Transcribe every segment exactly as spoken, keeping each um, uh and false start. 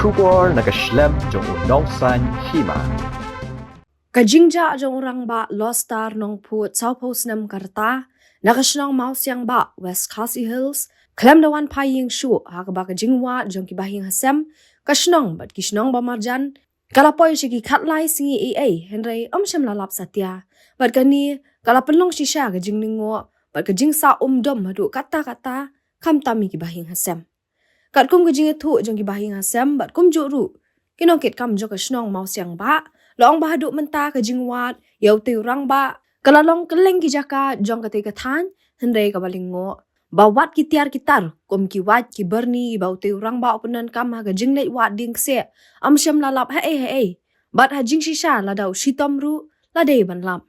Khubor na ka shlem jong u nongsan hima. Ka jingjia jong u rangbah Lostar Nongphut, sawphew snem ka rta, na ka shnong Mawsiangbah, West Khasi Hills, khlem da wan phai ïing shuh, ha kaba ka jingwad jong ki bahaïing hasem ka shnong bad ki shnong ba marjan ka la poi sha ki khatlai sngi ei ei, hynrei ym shym la lap satia. Bad kane ka la pynlong shisha ka jinglyngngoh bad ka jingsah umdom haduh katta katta, khamtam ïa ki bahaïing hasem. Katkum ka jingïathuh jong ki bahaïing hasem bad kumjuh ruh ki nongkitkam jong ka shnong Mawsiangbah, la ong ba haduh mynta ka jingwad ïa utei u rangbah ka la long kylleng ki jaka jong katei ka thaiñ, hynrei kaba lyngngoh ba wat ki tiar ki tar kum ki wait ki byrni ba utei u rangbah u pyndonkam ha ka jingleit wad dieng kseh, ym shym la lap haei haei. Bad ha jingshisha lada u shitom ruh la dei ban lap.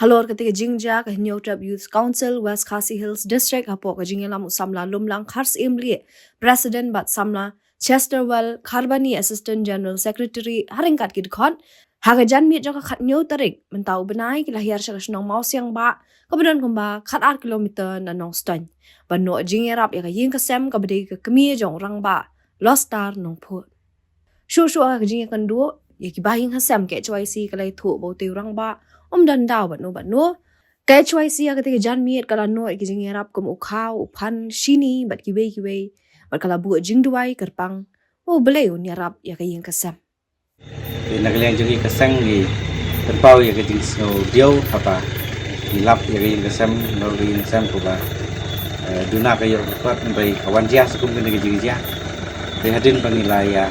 Halor katei ka jingjia, ka Hynñiewtrep Youth Council West Khasi Hills District hapoh ka jingïalam u samla Lumlang Kharsyiem Lieh, President, bad samla Chesterwell Kharbani, Assistant General Secretary, ha ryngkat ki dkhot, ha ka janmiet jong ka khathynñiew tarik mynta u bnai, ki la hiar sha ka shnong Mawsiangbah kaba don kumba khatar kilometer na Nongstoiñ, ban noh jingïarap ïa ka ïing ka sem kaba dei ka kmie jong u rangbah Lostar Nongphut. Shuh shuh ha ka jingïakynduh ïa ki bahaïing hasem, ka H Y C ka la ïathuh ba utei u rangbah um don daw bad no bad no. Ka H Y C ha katei ka janmiet ka la noh ïa ki jingïarap kum u khaw, u phan, shini bad kiwei kiwei, bad ka la buh jingduwai kyrpang ba U Blei un ïarap ïa ka ïing ka sem. Te na ka liang jong ngi ka seng ngi pynpaw ïa ka jingsngewdiaw haba ngi lap ïa ka ïing ka sem, nalor ka ïing ka sem kaba, eh, duna ka ïoh ka kot, hynrei ka wan jia sa kum kane ka jingjia. Te hadien ba ngi la ïa,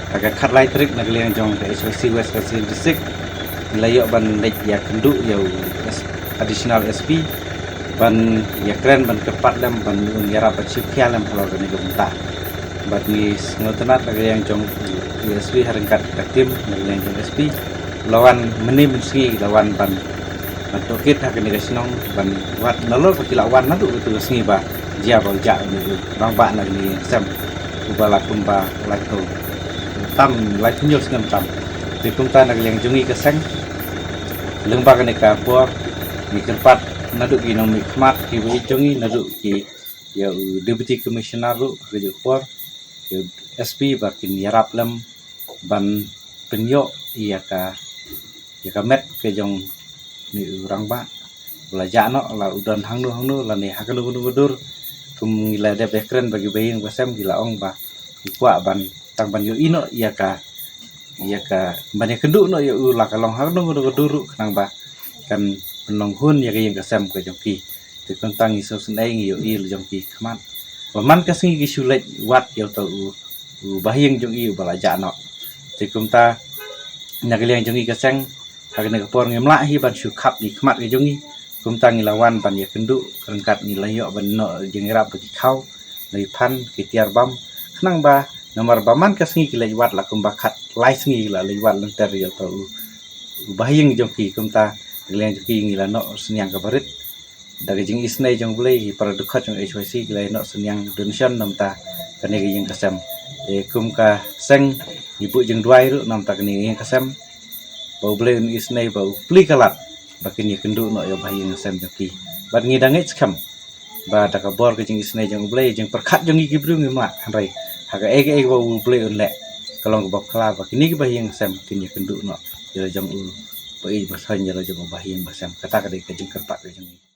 ha ka khatlai tarik na ka liang jong ka H Y C West Khasi Hills District, ngi la ïoh ban leit ïakynduh ïa u S-, Additional S P, ban ïakren ban kyrpad lem ban un ïarap ban shu khia lem halor kane ka bynta. Bad ngi sngewtynnat na ka liang jong u S P ha ryngkat ka team na ka liang jong S P, la wan mynne mynsngi, la wan ban, ban tohkit ha kane ka shnong, ban wad nalor ba ki la wan naduh katu ka sngi ba jia ba u jah une u rangbah na kane ka ïing ka sem, uba la kumba laiphew tam, laiphew hynñiew snem tam. Te kumta na ka liang jong ngi ka seng, lyngba kane ka por, ngi kyrpad naduh ki nongmihkhmat kiba ïeit jong ngi, naduh ki, ïa u Deputy Commissioner ruh ha kajuh ka por, ïa u S P ba kin ïarap lem ban pynïoh ïa ka, ïa ka met ka jong une u rangbah, ba la jah noh, la u don hangno hangno lane ha kano kano ka dur. Kum ngi la dep ïakren bad ki bahaïing basem, ki la ong ba ki kwah ban, tang ban ïohi noh ïa ka, ïa ka, ban ïakynduh noh ïa u la ka long ha kano kano ka dur ruh, khnang ba kan pynlong hun ïa ka ïing ka sem ka jong ki. Te kumta ngi sngewsynei, ngi ïohi la jong ki khmat ba man ka sngi ki shu leit wad ïa uta u, u bahaïing jong i uba la jah noh. Te kumta na ka liang jong ngi ka seng, ha kane ka por ngim lah hi ban shu khap ki khmat ka jong ngi. Kumta ngi la wan ban ïakynduh ryngkat, ngi la ïoh ban noh jingïarap da ki khaw, da ki phan, ki tiar bam, khnang ba namar ba man ka sngi ki leit wad, la kumba khatlai sngi ki la leit wad lynter ïa uta u, u bahaïing jong ki. Kumta na ka liang jong ki ngi la noh synñiang kaba rit. Da ka jingisynei jong U Blei, ki para dkhot jong H Y C ki la ïa noh synñiang donation namar kane ka ïing ka sem. Te kum ka seng ngi buh jingduwai ruh namar kane ka ïing ka sem, ba U Blei un isynei, ba u plie ka lad ba kin ïakynduh noh ïa u bahaïing hasem jong ki. Bad ngi da ngeit skhem ba da ka bor ka jingisynei jong U Blei, jingpyrkhat jong ngi ki briew ngim lah, hynrei ha kaei kaei ba U Blei un leh, ka long kaba phylla ba kine ki bahaïing hasem kin ïakynduh noh ïa la jong u, ba ïeit ba thoiñ ïa la jong u bahaïing basem. Kata ka dei ka jingkyrpad ka jong ngi.